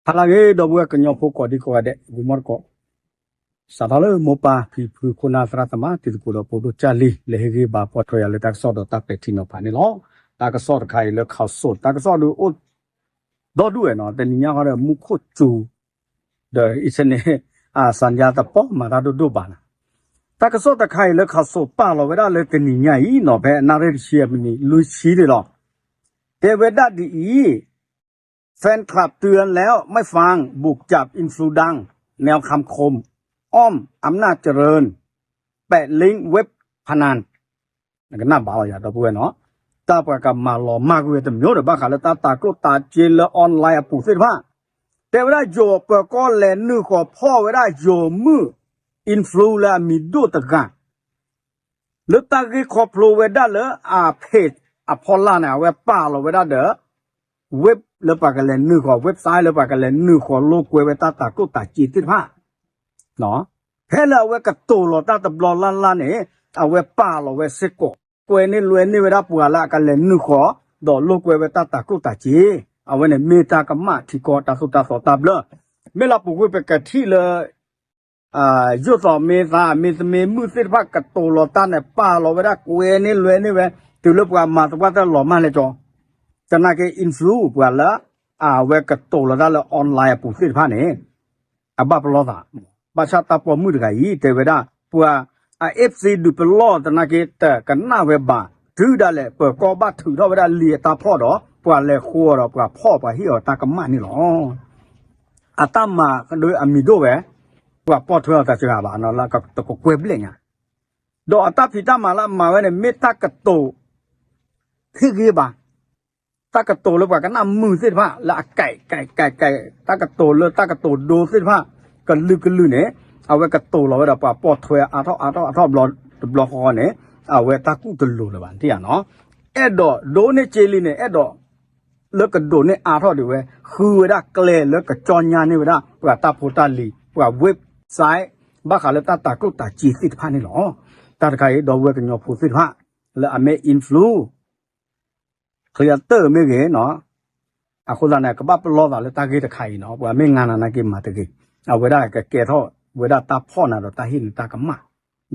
ဟါလၢအဂ့ၤ ဒီပုၢ်ဝဲၢ်ကညီဖိကိးဒံကိးဂၤဒဲး ဂီၤမီတကိး, စးထီၣ်လၢမိၢ်ပၢ်ဖံဖု ခိၣ်နၢ်သရၣ်သမါ တံၤသကိးဒီးဖိဒိၣ်ကၢ်လံၤ လၢဟ့ၣ်ဂံၢ်ဘါပိာ်ထွဲယၤလၢတၢ်ကစီၣ်ဒီးတၢ်ပဲာ်ထံနီၤဖးန့ၣ်လီၤ. တၢ်ကစီၣ်တခါအံၤလၢခးစိး တၢ်ကစီၣ်ဒုးအိၣ် ဒီဒူၣ်ဝဲနီၤ တနံၤညါဃီဒီးမူခိၣ်စူၤ ဒီးအံၤန့ၣ် အစၢ်ညါတပီၢ်မၤတၢ်ဒိၣ်ဒိၣ်ဘၣ်နီၤ. တၢ်ကစီၣ်တခါအံၤလၢခးစိးပာ်လီၤဝဲဒၣ်လၢတနံၤညါအံၤနီၤ ဖဲအနၣ်ရံၣ်တဆံအမံးနံးလွံၢ်ဆံန့ၣ်လီၤ. တဲဝဲဒၣ်ဒ်အံၤ แฟนคลับเตือนแล้วไม่ฟัง บุกจับอินฟลูดัง แนวคำคม อ้อมอำนาจเจริญ แปะลิงก์เว็บพนัน ကနၣ်ဘၣ်လီၤယၤ ဒီပုၢ်ဝဲၢ်နီၤ, တၢ်ပှၤကမၤလီၤမၢ်ကွံာ်ဝဲတမံၤဒီး ဘၣ်ဃးလၢတၢ်တၤကျိၣ်တၤစ့လၢ online အပူၤသ့ၣ်တဖၣ်, တဲဝဲဒၣ်ယိၤပၢၤကီၢ်လဲၤနုာ်ဃီၤဖီၣ်ဝဲဒၣ်ယိၤမုၣ် influ လၢအမံၤဒိၣ်တဂၤ လၢတၢ်ဂ့ၢ်ခီဖျိဝဲဒၣ်လၢအ page အဖီလာ်န့ၣ် အဝဲပာ်လီၤဝဲဒၣ်ဒီး web လၢပှၤကလဲၤနုာ်ဃီၤ website လၢပှၤကလဲၤနုာ်ဃီၤလိာ်ကွဲဝဲတၢ်တၤကျိၣ်တၤစ့သ့ၣ်တဖၣ် ဖဲလၢအဝဲကတိၤလီၤတၢ်တဘျီလၢ်လၢ်န့ၣ် အဝဲပာ်လီၤဝဲစ့ၢ်ကီး ကွဲန့ၢ်လွဲန့ၢ်ဝဲဒၣ်ပှၤလၢအကလဲၤနုာ်ဃီၤ ဒီးလိာ်ကွဲဝဲတၢ်တၤကျိၣ်တၤစ့, အဝဲန့ၣ်မ့ၢ်တၢ်ကမၣ်ထံကီၢ်တၢ်သိၣ်တၢ်သီတၢ်ဘျၢ, မ့ၢ်လၢပူၤကွံာ်ပကထံၣ်လၢ ယိၣ်သီးမ့ၢ်သး မ့ၢ်သမ့ၢ်မုၣ်သ့ၣ်တဖၣ်ကတိၤလီၤတၢ်န့ၣ် ပာ်လီၤဝဲဒၣ်ကွဲန့ၢ်လွဲန့ၢ်ဝဲ တုၤလၢပှၤမၤသပှၢ်တၢၢ်လီၤမၢ်လဲၣ်ကၠီ, သနာ်က့ influ ပှၤလၢ အဝဲကတိၤလီၤတၢ်လၢ online အပူၤသ့ၣ်တဖၣ်န့ၣ် အဘၣ်ပလီၢ်သး, ဘၣ်ဆၣ်တၢ်ပိာ်မုၣ်တဂၤအံၤ တဲဝဲဒၣ် ပှၤအ FC ဒုးပလီၢ်သနာ်က့ တကနၣ်ဝဲဘၣ်, တုၤဒၣ်လဲာ် ပၢၤကီၢ်ဘၣ်ထုးထီၣ်ဝဲဒၣ်လံာ်အတၢ်ဖီၣ်ဒီး ပှၤလဲၤဃိအီၤဒီး ပှၤဖီၣ်ပှၤဟ့ၣ်အီၤတၢ်ကမၣ်န့ၣ်လီၤ. အတၢ်မၤဒီးအမံၤဒိၣ်ဝဲ, ပှၤပိာ်ထွဲအီၤတစှၤဘၣ်နီၤ လၢတကကွဲၢ်ဘျဲၣ်ညါ, ဒီးအတၢ်ဖံးတၢ်မၤလၢအမၤဝဲန့ၣ် မ့ၢ်တၢ်ကတိၤ ဟ့ၣ်ဂံၢ်ဘါ တၢ်ကတိၤလၢပှၤကနၣ်မုာ်သ့ၣ်တဖၣ် လၢအကဲးကဲးကဲးကဲး တၢ်ကတိၤလၢတၢ်ကတိၤဒိသ့ၣ်တဖၣ် ကလုာ်ကလုာ်န့ၣ် အဝဲကတိၤလီၤဝဲဒီးပှၤပိာ်ထွဲအါထီၣ်အါထီၣ်အါထီၣ်ဘျီတဘျီဃီဃီန့ၣ် အဝဲတၢ်ကူၣ်တလိၤလၢၤဘၣ် နထံၣ်ဧါနီၤ, အဲၣ်ဒိးဒိးန့ၢ်စ့လံန့ၣ် အဲၣ်ဒိး လၢကဒိးန့ၢ်အါထီၣ်ဒံးဝဲ ဃုဝဲဒၣ်ကျဲလၢကကၠီညါန့ၢ်ဝဲဒၣ် ပှၤတၢ်ဖိတၢ်လံၤ ပှၤ website ဘၣ်ဃးလၢတၢ်တၤကျိၣ်တၤစ့သ့ၣ်တဖၣ်န့ၣ်လီၤ. တၢ်တခါအံၤ ဒီပုၢ်ဝဲၢ်ကညီဖိသ့ၣ်တဖၣ် လၢအမ့ၢ် influ ချံအတၢၢ်မ့ၢ်ဂ့ၤနီၤ, အဃိသတးန့ၣ် ကဘၣ်ပလီၢ်သးလၢတၢ်ဂ့ၢ်တခါအံၤနီၤ, ပှၤမ့ၢ်ငါနၤနာ်က့မၤတဂ့ၤ, အဝဲဒၣ်ကကဲထီၣ်ဝဲဒၣ်တၢ်ဖီၣ်နၤဒီးတၢ်ဟ့ၣ်နၤတၢ်ကမၣ်,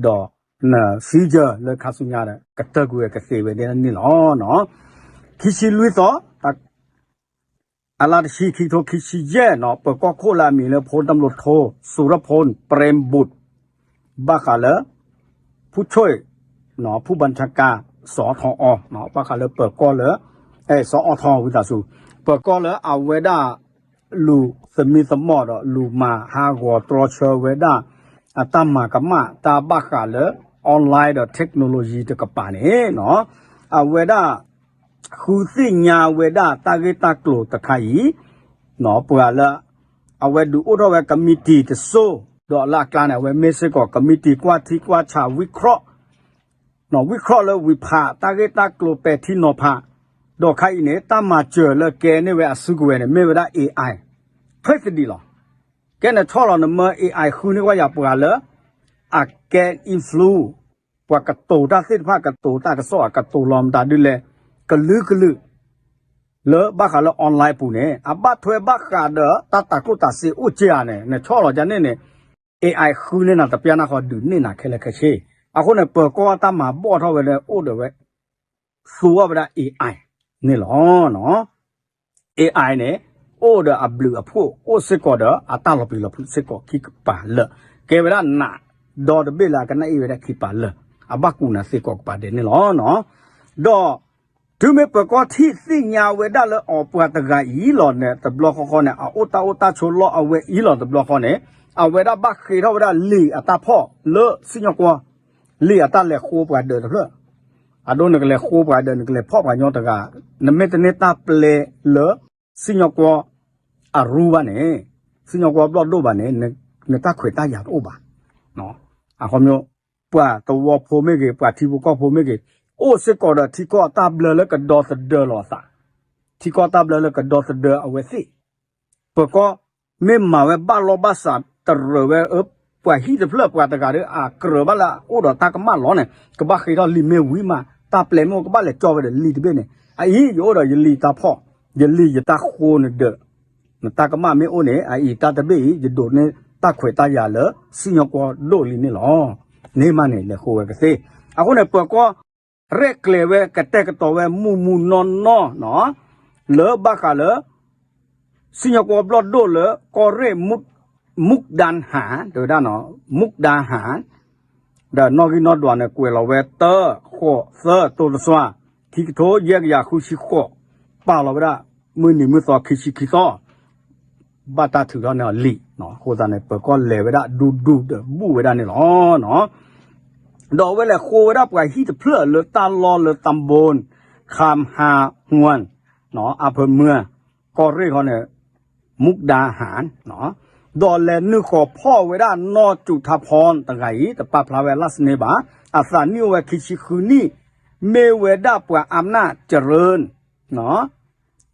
ဒီးန future လၢခါဆူညါဒီး ကတၢၢ်ကွံာ်ဝဲကသ့ဝဲဒၣ်န့ၣ်လီၤ. ခံဆံလွံၢ်သီ အလါတဆံ ခံကထိခံဆံယဲၢ်နီၤ, ပၢၤကီၢ်ခိၣ်လၢအမံၤလၢ พลตำรวจโท สุรพล เปรมบุตร ဘၣ်ဃးလၢ ผู้ช่วย ผู้บัญชาการ สอทอ ဘၣ်ဃးလၢပၢၤကီၢ်လၢ สอท ဝံသးစူၤ ပၢၤကီၢ်လၢအဝဲဒၣ် လူၤသမံသမိးဒီးလူၤမၤဟးဂီၤတြီဆၢဝဲဒၣ် အတၢ်မၤကမၣ်တၢ်ဘၣ်ဃးလၢ online ဒီး technology တကပၤန့ၣ်နီၤ, အဝဲဒၣ် ဃုသ့ၣ်ညါဝဲဒၣ်တၢ်ဂ့ၢ်တၢ်ကျိၤတခါအံၤ ပှၤလၢ အဝဲဒုးအိၣ်ထီၣ်ဝဲ committee တစိၢ် ဒီးလၢအကျါန့ၣ် အဝဲမ့ၢ်စ့ၢ်ကီး committee ကွၢ်ထံကွၢ်ဆး ဝံၤခီၣ် ဝံၤခီၣ်လၢဝံၤဖး တၢ်ဂ့ၢ်တၢ်ကျိၤပဲာ်ထံနီၤဖး, ဒီးခါအံၤန့ၣ် တၢ်မၤစၢၤလၢကဲန့ၢ်ဝဲအစုကဝဲၤန့ၣ် မ့ၢ်ဝဲဒၣ် AI ဖဲသဒံးလီၤ. ကဲနဆီၣ်လီၤနမၢ AI ဃုန့ၢ်ကွၢ်ယၤပှၤလၢ အကဲ influ ပှၤကတိၤတၢ်သ့ၣ်တဖၣ် ကတိၤတၢ်ကစီၣ် အကတိၤလီၤမတၤဒ်လဲၣ် ကလုာ်ကလုာ် လၢဘၣ်ဃးလၢ online ပူၤန့ၣ် အဘၣ်ထွဲဘၣ်ဃးဒီးတၢ်တၤကျိၣ်တၤစ့အိၣ်က့ဧါန့ၣ် နဆီၣ်လီၤကန့ၣ်န့ၣ် AI ဃုန့ၢ်နၤတပျၢ်နၢ်ဃီ ဒုးန့ၢ်နၤခဲလၢာ်ခဲဆ့. အဃိန့ၣ် ပၢၤကီၢ်တၢ်မၤဘီၣ်ထီၣ်ဝဲဒီး အိၣ်ဒီးဝဲ သူအီၣ်ဝဲဒၣ် AI န့ၣ်လီၤ. AI န့ၣ် အိၣ်ဒီးအဘျုးအဖှိၣ် အိၣ်စ့ၢ်ကီးဒီးအတၢ်လီၤပျံၤလီၤဖုးစ့ၢ်ကီးခံကပၤလၢာ်, ကဲဝဲဒၣ်နးဒီတဘ့ၣ်လၢအကနၣ်အ့ၣ်ဝဲဒၣ်ခံကပၤလၢာ်, အဘၣ်ကူးနၤစ့ၢ်ကီးကပၤဒဲးန့ၣ်လီၤ. ဒီး တုၤမ့ၢ်ပၢၤကီၢ်ထံၣ်သ့ၣ်ညါဝဲဒၣ်လၢအီၤပှၤတဂၤအံၤလီၤန့ၣ် တဘျီဃီဃီန့ၣ် အအိၣ်တၢ်အိၣ်တၢ်ဆိးလီၢ်အဝဲအံၤလီၤတဘျီဃီန့ၣ် အဝဲဒၣ်ဘၣ်ဃ့ထီၣ်ဝဲဒၣ်လံာ်အတၢ်ဖီၣ်လၢစံၣ်ညီၣ်ကွီၢ်, လံာ်အတၢ်လဲၤဃိပှၤဒၢးတဖျၢၣ်, အဒိနကလဲၤဃိပှၤဒၢး နကလဲၤဖီၣ်ပှၤညီတဂၤ, နမ့ၢ်တန့ၢ်တၢ်ပျဲလၢ စံၣ်ညီၣ်ကွီၢ်အရူဘၣ်န့ၣ်, စံၣ်ညီၣ်ကွီၢ်ဘျီၣ်ဒိၣ်ဘၣ်န့ၣ် နတၢ်ခွဲးတၢ်ယာ်တအိၣ်ဘၣ်. အခီပညီ ပှၤသဝီဖိမ့ၢ်ဂ့ၤ ပှၤထံဖိကီၢ်ဖိမ့ၢ်ဂ့ၤ, အိၣ်စ့ၢ်ကီးဒီးထံကီၢ်အတၢ်ဘျၢလၢကဒီသဒၢလီၤအသး, ထံကီၢ်တၢ်ဘျၢလၢကဒီသဒၢအဝဲသ့ၣ်, ပၢၤကီၢ်မ့ၢ်မၤဝဲဘၣ်လီၢ်ဘၣ်စးတရၢးဝဲ ပှၤဟံၣ်တဖျၢၣ်ပှၤတဂၤဒီး အကြၢးဘၣ်လၢအအိၣ်ဒီးတၢ်ကမၣ်လီၤန့ၣ် ကဘၣ်ဃ့ထီၣ်လံာ်မ့ၢ်ဝံၤမး တၢ်ပျဲမ့ၢ်အိၣ်ကဘၣ်လဲၤကၠီဝဲဒီးလံာ်တဘ့ၣ်န့ၣ်, အအံၤ ယအိၣ်ဒီးယလံာ်တၢ်ဖီၣ်, ယလံာ်ယတၢ်ဃိနဒၢး နတၢ်ကမၣ်မ့ၢ်အိၣ်န့ၣ် အအံၤတၢ်တဘ့ၣ်အံၤ ယဒိးန့ၢ်တၢ်ခွဲးတၢ်ယာ်လၢစံၣ်ညီၣ်ကွီၢ်ဒိၣ်လံန့ၣ်လီၤ. န့ၣ်မးန့ၣ် လဲၤဃိဝဲကသ့. အဃိန့ၣ် ပၢၤကီၢ် ရဲၣ်ကျဲၤဝဲကတဲာ်ကတီၤဝဲမုၢ်မုၢ်နီၢ်နီၢ်နီၤ လၢဘၣ်ဃးလၢ စံၣ်ညီၣ်ကွီၢ်ဘျီၣ်ဒိၣ်လၢကီၢ်ရ့ၣ် မုၢ်ဒၢဟၣ် တဲဝဲဒၣ်နီၤ မုၢ်ဒၢဟၣ် ဒီးနီၣ်ဂံၢ်နီၣ်ဒွးန့ၣ် ကွဲးလီၤဝဲတၢ ဃိး သၢ တိၤတစွၤ ခံကထိယဲၢ်ကယၤဃုဆံဃိး ပာ်လီၤဝဲဒၣ် မုၢ်နံၤမုၢ်သီခံဆံခံသီ ဘၣ်တၢ်ထုးထီၣ်န့ၢ်အီၤလံ. အဃိသတးန့ၣ် ပၢၤကီၢ်လဲၤဝဲဒၣ်ဒူဒူဒီးဘူၣ်ဝဲဒၣ်န့ၣ်လီၤ. ဒီးအဝဲလဲၤဃိဝဲဒၣ်ပှၤဟံၣ်တဖျၢၣ်လၢတၢ်လီၢ်လၢတဘိၣ် ခၣ်ဟၣ်မွၢ် အဖၢမွၢ် ကီၢ်ရ့ၣ်ဃီန့ၣ် မုၢ်ဒၢဟၣ် ဒီးလဲၤနုာ်ဃီၤဖီၣ်ဝဲဒၣ်နီၢ်စူးထါဖီတဂၤအံၤ တပာ်ဖျါဝဲလၢ်စန့ဘၣ် အသးနံၣ်အိၣ်ဝဲခံဆံဃုနံၣ် မ့ၢ်ဝဲဒၣ်ပှၤအမနၣ်စရၢၣ်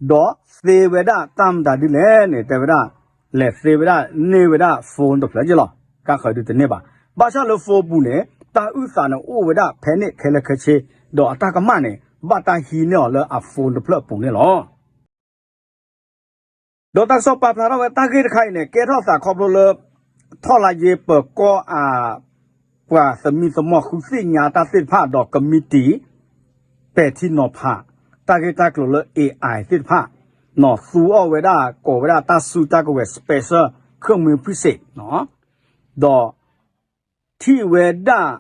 ဒီးသ့ဝဲဒၣ်တၢ်မတၤဒ်လဲၣ်န့ၣ် တဲဝဲဒၣ် လဲၤသ့ဝဲဒၣ်န့ၢ်ဝဲဒၣ် phone တဖျၢၣ်က့လီၤ. ကါဃၢၤဒုးတန့ၢ်ဘၣ်. ဘၣ်ဆၣ်လၢ phone ပူၤန့ၣ် တၢ်အုၣ်သးန့ၣ်အိၣ်ဝဲဒၣ်ဖဲန့ၣ်ခဲလၢာ်ခဲဆ့ ဒီးအတၢ်ကမၣ်န့ၣ် ဘၣ်တၢ်ဟံးန့ၢ်အီၤလၢအ phone တဖျၢၣ်အပူၤန့ၣ်လီၤ. ဒီးတၢ်ကစီၣ်ပာ်ဖျါထီၣ်ဝဲတၢ်ဂ့ၢ်တခါအံၤန့ၣ် ကဲထီၣ်သးခီဖျိလၢ ထီၣ်လါယ့ပၢၤကီၢ်အ ပှၤသမံသမိးဃုသ့ၣ်ညါတၢ်သ့ၣ်တဖၣ်ဒီး ကမံးတံာ် ပဲာ်ထံနီၤဖး တၢ်ဂ့ၢ်တၢ်ကျိၤလၢ AI သ့ၣ်တဖၣ် နီၤသူအီၤဝဲဒၣ် ကိးဝဲဒၣ်တၢ်စုတၢ်ကဝဲၤ special เครื่องมือพิเศษ ဒီး ထံၣ်ဝဲဒၣ်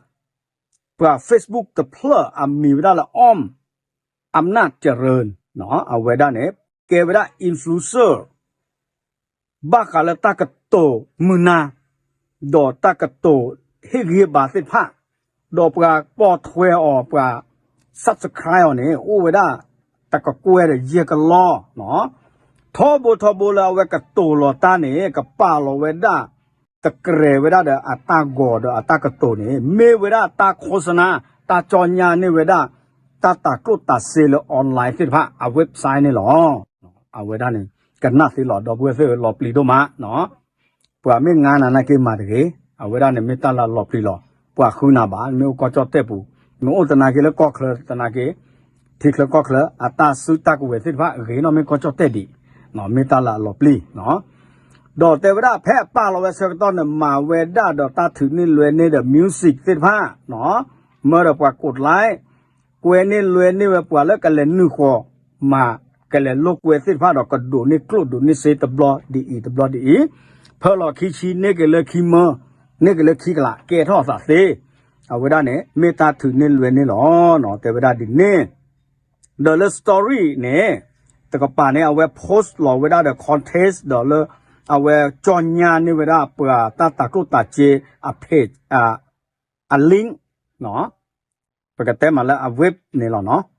ပှၤ Facebook တဖျၢၣ်အမံၤဝဲဒၣ်လၢ အီၣ် အမနၣ်စရၢၣ် အဝဲဒၣ်န့ၣ် ကဲဝဲဒၣ် influencer ဘၣ်ဃးလၢတၢ်ကတိၤမုာ်နၤ ဒီးတၢ်ကတိၤဟ့ၣ်ဂံၢ်ဘါသ့ၣ်တဖၣ် ဒီးပှၤပိာ်ထွဲအီၤ ပှၤ subscribe အီၤန့ၣ် အိၣ်ဝဲဒၣ် တကကွဲၢ်ဒီးယဲၢ်ကလီၢ် ထီဘိထီဘိလၢအဝဲကတိၤလီၤတၢ်န့ၣ် ကပာ်လီၤဝဲဒၣ် တကြဲးဝဲဒၣ်ဒီးအတၢ်ဂီၤဒီးအတၢ်ကတိၤန့ၣ် မ့ၢ်ဝဲဒၣ်တၢ်ခိၣ်စနါ တၢ်ကၠီညါန့ၢ်ဝဲဒၣ် တၢ်တၤကျိၣ်တၤစ့လၢ online သ့ၣ်တဖၣ် အ website န့ၣ်လီၤ. အဝဲဒၣ်န့ၣ် ကနၣ်သ့လီၤ ဒီပုၢ်ဝဲၢ်သ့ၣ်ဧၢ လီၤပျံၤဒိၣ်မး ပှၤမ့ၢ်ငါနၤနာ်က့မၤတဂ့ၤ အဝဲဒၣ်န့ၣ်မ့ၢ်တၢ်လၢအလီၤပျံၤလီၤ. ပှၤဃုနၤဘၣ် မ့ၢ်အိၣ်ကီၢ်ကၠီၣ်တဲၣ်ပူၤ မ့ၢ်အိၣ်သနာ်က့လၢကီၢ်ချၢသနာ်က့ ထံချၢကီၢ်ချၢ အတၢ်စုတၢ်ကဝဲၤသ့ၣ်တဖၣ် ဂ့ၤနီၣ်မ့ၢ်ကီၢ်ကၠီၣ်တဲၣ်ဒံး မ့ၢ်တၢ်လၢအလီၤပျံၤ ဒီးတဲဝဲဒၣ်ဖဲအပာ်လီၤဝဲဆၢကတီၢ်န့ၣ် မၤဝဲဒၣ်ဒီးတၢ်ထုးန့ၢ်လွဲန့ၢ်ဒီး music သ့ၣ်တဖၣ် မၢဒီးပှၤကိးတလဲ ကွဲန့ၢ်လွဲန့ၢ်ဝဲပှၤလၢကလဲၤနုာ်ဃီၤ မၤကလဲၤလိာ်ကွဲသ့ၣ်တဖၣ်ဒီး ကဒိးန့ၢ်ကျိၣ်ဒိးန့ၢ်စ့တဘျီဒ်အံၤတဘျီဒ်အံၤ ဖၢလီၤခံဆံန့ၢ်က့ၤလၢခံမၢ န့ၢ်က့ၤလၢခံကလး ကဲထီၣ်အသးသ့ အဝဲဒၣ်န့ၣ် မ့ၢ်တၢ်ထုးန့ၢ်လွဲန့ၢ်လီၤ တဲဝဲဒၣ်ဒ်န့ၣ် ဒီးလၢ story န့ၣ် တကပၤန့ၣ် အဝဲ post လီၤဝဲဒၣ်ဒီး content ဒီးလၢ အဝဲကၠီညါန့ၢ်ဝဲဒၣ်ပှၤတၢ်တၤကျိၣ်တၤစ့ အ page အ link ပကတဲမးလၢအ web န့ၣ်လီၤနီၤ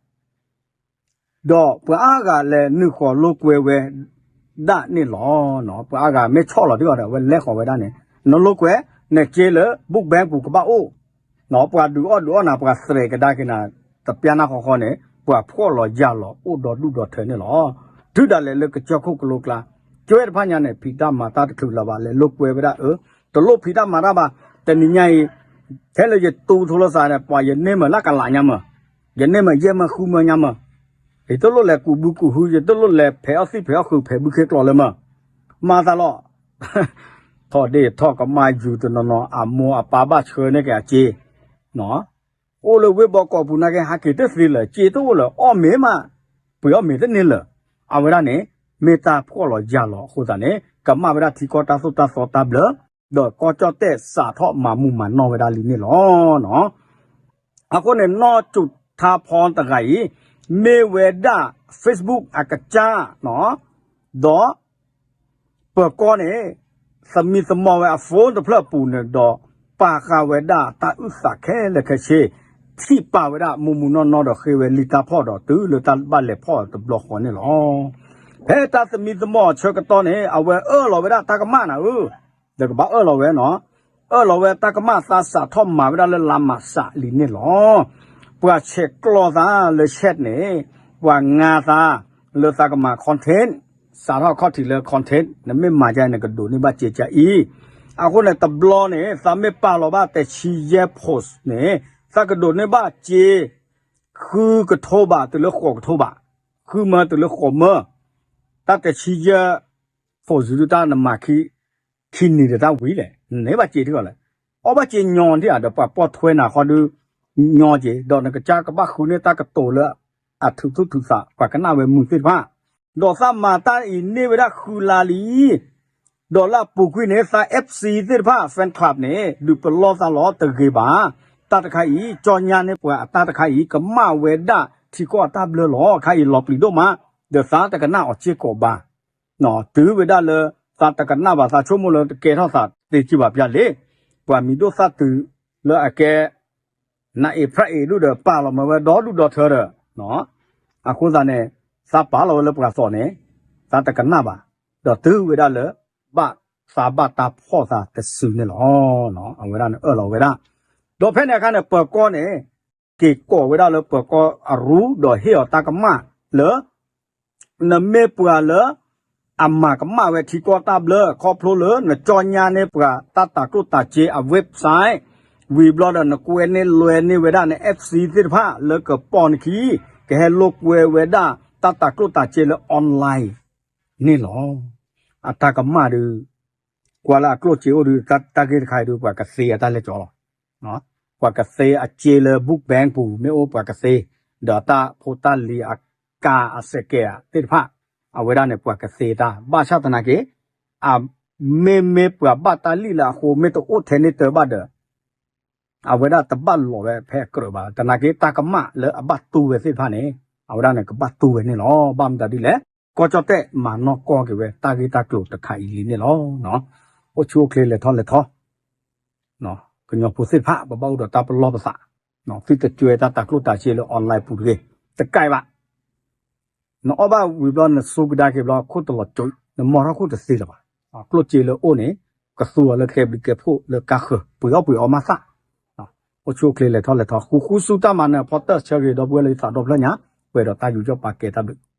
ဒီးပှၤအါဂၤလဲၤနုာ်ဃီၤလိာ်ကွဲဝဲဒၣ်န့ၣ်လီၤ. ပှၤအါဂၤမ့ၢ်ဆီၣ်လီၤတံၢ်အီၤဒီး အဝဲလဲၤဃီၤဝဲဒၣ်န့ၣ် နလိာ်ကွဲ နစ့လၢ book bank ပူၤကဘၣ်အိၣ် ပှၤဒုးအီၣ်ဒုးအီၣ်နၤ ပှၤသရဲးကဒါက့ၤနၤ တပျၢ်နၢ်ဃီဃီန့ၣ် ပှၤဖှီၣ်လီၤယာ်လီၤအိၣ်ဒီဒူၣ်ဒီထၢန့ၣ်လီၤ. တုၤဒၣ်လဲာ်လၢကစၢၢ်ခိၣ်ကလိကျါ ကၠွဲတဖၣ်ညါန့ၣ် ဖံးတၢ်မၤတၢ်တချုးလၢၤဘၣ် လဲၤလိာ်ကွဲဝဲဒၣ်အၢ တလိၣ်ဖံးတၢ်မၤတၢ်ဘၣ် တနံၤညါအံၤ ထဲလၢယတူၢ်ထိလိာ်သးန့ၣ် ပှၤယန့ၢ်မးလၢကလးညါမး ယန့ၢ်မးယဲၢ်မးဃုမးညါမး ယတလိၣ်လဲၤကူးဘုကူးဟု ယတလိၣ်လဲၤဖဲးအီၣ်သံၣ်ဖဲးအီၣ်ဃုာ်ဖဲးဘုခ့ကျိးလၢၤမး မၤသးလီၤ ထီၣ်ဒ့ၣ်ထီၣ်ကမၣ်ယူၤတနီၤနီၤ အမိၢ်အပၢ်ဘၣ်ဆှၢန့ၢ်က့ၤအစ့ အိၣ်လၢဝ့ၢ်ဘီကီးပူၤနာ်က့ ဟးက့ၤတသ့လၢၤ စ့တအိၣ်လၢၤ အီၣ်မ့ၤမး ပှ့ၤအီၣ်မ့ၤတန့ၢ်လၢၤ အဝဲဒၣ်န့ၣ် မ့ၢ်တၢ်ဖှီၣ်လီၤယာ်လီၤအဃိသတးန့ၣ် ကမၣ်ဝဲဒၣ်ထံကီၢ်တၢ်သိၣ်တၢ်သီတၢ်ဘျၢ ဒီးကီၢ်ကၠီၣ်တဲၣ်စးထီၣ်မၤမူမၤနီၢ်ဝဲဒၣ်လံန့ၣ်လီၤ. အဃိန့ၣ် နီၢ်စူးထါဖီတဂၤအံၤ မ့ၢ်ဝဲဒၣ် Facebook အကစၢ် ဒီး ပၢၤကီၢ်န့ၣ် သမံသမိးဝဲအ phone တဖျၢၣ်အပူၤန့ၣ်ဒီး ပာ်ဃာ်ဝဲဒၣ်တၢ်အုၣ်သးခဲလၢာ်ခဲဆ့ ထံၣ်ပာ်ဝဲဒၣ်မူးမူးနီၢ်နီၢ်ဒီးဃ့ဝဲလံတၢ်ဖှီၣ်ဒီးတုၤလၢတၢ်ဘၣ်လဲၤဖှီၣ်တဘျီဃီန့ၣ်လီၤ. ဖဲတၢ်သမံသမိးအဆၢကတီၢ်န့ၣ် အဝဲအၢၣ်လီၤဝဲဒၣ်တၢ်ကမၣ်နၤဧၢ ဒီးကဘၣ်အၢၣ်လီၤဝဲနီၤ အၢၣ်လီၤဝဲတၢ်ကမၣ်သးစးထီၣ်မၤဝဲဒၣ်လၢလါမးစးလံန့ၣ်လီၤ. ပှၤဆဲးကျိးသးလၢ chat န့ၣ် ပှၤငါသးလၢသးကမၤ content စးထီၣ်ခီၣ်ထံးလၢ content နမ့ၢ်မၤဒ်အံၤ နကဒိးန့ၢ်ဘၣ်စ့ကၢ်အံၤ အဃိန့ၣ် တဘျီန့ၣ် သးမ့ၢ်ပာ်လီၤဘၣ်တဆံယဲၢ် post န့ၣ် သးကဒိးန့ၢ်ဘၣ်စ့ ဃုကထိဘးတုၤလၢဃိးကထိဘး ဃုမၢတုၤလၢဃိးမၢ တၢ်တဆံယဲၢ် ဖိးစုဒုးတၢ်နမၤခံ ခံနံၤဒီးတၢ်ဝံၤလဲၣ်, န့ၢ်ဘၣ်စ့ထံၣ်အီၤလဲၣ်. အီၣ်ဘၣ်စ့ညီထံၣ်ဧါ, ဒီးပှၤပိာ်ထွဲနၤဃီဒုး ညီက့ၤ, ဒီးနကစၢ်ကဘၣ်ဃုန့ၢ်တၢ်ကတိၤ လၢအထုးထူၣ်ထုးသး ပှၤကနၣ်ဝဲမုာ်သ့ၣ်တဖၣ်, ဒီးသးမၤတၢ်အံၤန့ၢ်ဝဲဒၣ်ဃုလါလံ ဒီးလၢအပူၤကွံာ်န့ၣ် သး FC သ့ၣ်တဖၣ် fan club န့ၣ် ဒုးပလီၢ်သးလီၤတဂ့ၤဘၣ်. တၢ်တခါအံၤ ကၠီညါန့ၢ်ပှၤအတၢ်တခါအံၤ ကမၣ်ဝဲဒၣ်ထံကီၢ်အတၢ်ဘျၢလီၤ. ခါအံၤလီၤပျံၤဒိၣ်မး, ဒီးသးတကနၣ်အီၤစ့ၢ်ကီးဘၣ်. တုၤဝဲဒၣ်လၢ သးတကနၣ်ဘၣ် သးဆိကမိၣ်လၢတကဲထီၣ်သးသ့ကံဘၣ်ပျၢ်လံ. ပှၤမံၤဒိၣ်သၣ်တုၤလၢအကဲ နအ့ဖြၣ်အ့ဒူၣ်ဒီး ပာ်လီၤမၢဝဲဒီဒူၣ်ဒီထၢဒီး အဃိသတးန့ၣ် သးပာ်လီၤဝဲလၢပှၤသိးန့ၣ် သးတကနၣ်ဘၣ်, ဒီးတုၤဝဲဒၣ်လၢ ဘၣ်သးဘၣ်တၢ်ဖီၣ်သးတစုန့ၣ်လီၤ. အဝဲဒၣ်န့ၣ်အၢၣ်လီၤဝဲဒၣ်, ဒီးဖဲန့ၣ်အခါန့ၣ် ပၢၤကီၢ်န့ၣ် က့ၤကိးဝဲဒၣ်လၢပၢၤကီၢ်အရူ ဒီးဟ့ၣ်အီၤတၢ်ကမၣ်လၢ နမ့ၢ်ပှၤလၢ အမၤကမၣ်ဝဲထံကီၢ်တၢ်ဘျၢ ခီဖျိလၢနကၠီညါန့ၢ်ပှၤတၢ်တၤကျိၣ်တၤစ့အ website ဝံၤဘျီဒီး နကွဲန့ၢ်လွဲန့ၢ်ဝဲဒၣ်န FC သ့ၣ်တဖၣ်လၢကပိာ်နခံ ကဟဲလိာ်ကွဲဝဲဒၣ်တၢ်တၤကျိၣ်တၤစ့လၢ online န့ၣ်လီၤ. အတၢ်ကမၣ်ဒုး ကွၢ်လၢအကျိၣ်စ့အိၣ်ဒုး တၢ်ဂ့ၢ်တခါအံၤဒုး ပှၤကသ့အတၢ်လဲၤကၠီလီၤ. ပှၤကသ့အစ့လၢ book bank ပူၤ မ့ၢ်အိၣ်ပှၤကသ့, ဒီးတၢ်ဖိတၢ်လံၤအကါအစဲးကဲးသ့ၣ်တဖၣ် အဝဲဒၣ်န့ၣ် ပှၤကသ့တၢ် ဘၣ်ဆၣ်သနာ်က့ အမ့မ့ၢ်ပှၤဘၣ်တၢ်လံၣ်လၢအဃိ မ့ၢ်တအိၣ်ထဲန့ၣ်တၢ်ဘၣ်ဒီး အဝဲဒၣ်တဘၣ်လီၤဝဲဖဲအကြၢးဘၣ်. သနာ်က့ တၢ်ကမၣ်လၢအဘၣ်တူၢ်ဝဲသ့ၣ်တဖၣ်န့ၣ် အဝဲဒၣ်န့ၣ် ကဘၣ်တူၢ်ဝဲန့ၣ်လီၤ. ဘၣ်မတၤဒ်လဲၣ်, ကီၢ်ကၠီၣ်တဲၣ်မၤနီၢ်ကီၢ်က့ၤဝဲတၢ်ဂ့ၢ်တၢ်ကျိၤတခါအံၤလံန့ၣ်လီၤ. အိၣ်ဆူၣ်အိၣ်ချ့လဲၤထီၣ်လဲၤထီ ကညီဖိသ့ၣ်တဖၣ် ပဘၣ်အိၣ်ဒီးတၢ်ပလီၢ်ပသး, သုတကွဲတၢ်တၤကျိၣ်တၤစ့လၢ online ပူၤတဂ့ၤ, တကဲဘၣ်. နအီၣ်ဘၣ်ဝံၤဘျီ နစူကဒါက့ၤဘျီ ခိၣ်တလီၤကၠိ နမီထီၣ်ခိၣ်တသ့လၢၤဘၣ်. ကျိၣ်စ့လၢအိၣ်န့ၣ် ကသူအီၤလၢကျဲဘျုးကျဲဖှိၣ်လၢကါဃၢၤ ပှ့ၤအီၣ်ပှ့ၤအီမးသၣ်. အိၣ်ဆူၣ်အိၣ်ချ့လဲၤထီၣ်လဲၤထီ ဃုဃုဆူတၢ်မၤနၢၤ ဖီတၢၣ်ဆၢဂ့ၤ ဒီပုၢ်ဝဲၢ်လၢယသးဒီဖျၢၣ်ညါ ပှဲၤဒီးတၢ်ယူးယီၣ်ပာ်ကဲတၢ်ဘျုး